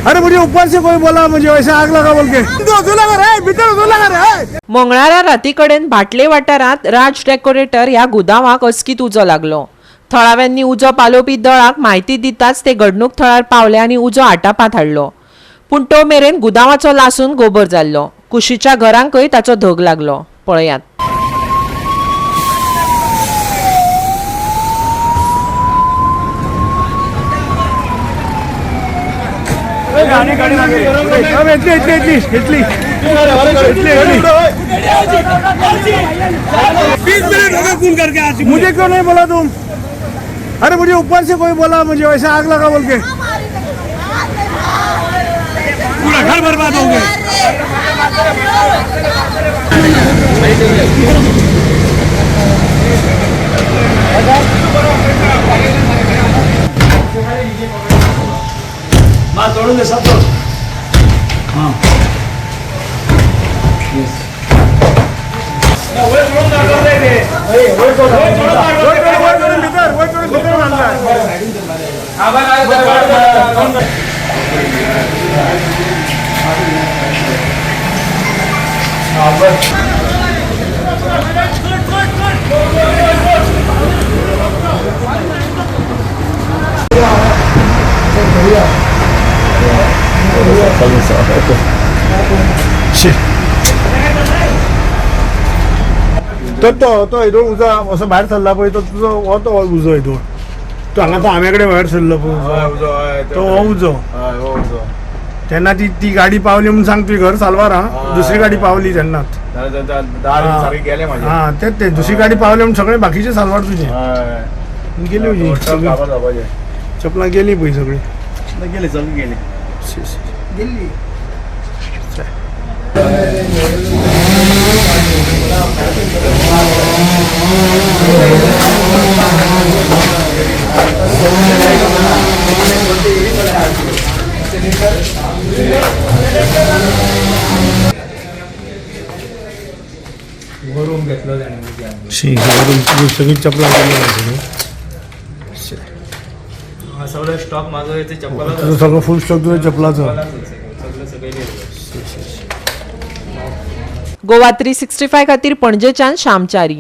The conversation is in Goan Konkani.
अरे मुझे ऊपर से कोई बोला, मुझे वैसे आग लगा बोल के। उजो लगा रे, भीतर उजो लगा रे। मंगळारा राती कडेन भाटले वाठारांत राज डेकोरेटर ह्या गुदांवाक अचकीत उजो लागलो। थळाव्यांनी उजो पालोवपी दळाक म्हायती दिताच ते घडणूक थळार पावले आनी उजो आटापांत हाडलो। पूण तो मेरेन गुदांवाचो लासून गोबर जाल्लो। कुशीच्या घरांकय ताचो धग लागलो। पळयात। Italy Italy Italy Italy Italy. 20 minute हो गए फोन करके आज। मुझे क्यों नहीं बोला तुम? अरे मुझे ऊपर से कोई बोला, मुझे वैसे आग लगा बोल के। पूरा घर बर्बाद हो गए। वर करून, वर करून भितर, वर करून भितर बांधलाय। तर तो तो हेदोळ उजो असो भायर सरला पळय, तो तुजो हो तो उजो हेदोळ तो हांगा तो आंब्या कडेन भायर सरलो पळय तो हो उजो। तेन्ना ती ती गाडी पावली म्हणून सांग, तुवें घर साल्वार हा, दुसरी गाडी पावली तेन्नाच। हा तेच ते दुसरी गाडी पावली म्हणून सगळे बाकीचे साल्वार तुजे गेली तुजी सगळी चपलां गेली पळय सगळी। गेले सगळे गेले। शी, शी. शी, सगळी सगळी चपलां गेली माझी। सगळं स्टॉक माझं याचे चप्पल। तुझं सगळं फुल स्टॉक तुझ्या चपलाचो। सगळं सगळे। गोवा 365 खातीर पणजेच्यान श्यामचारी।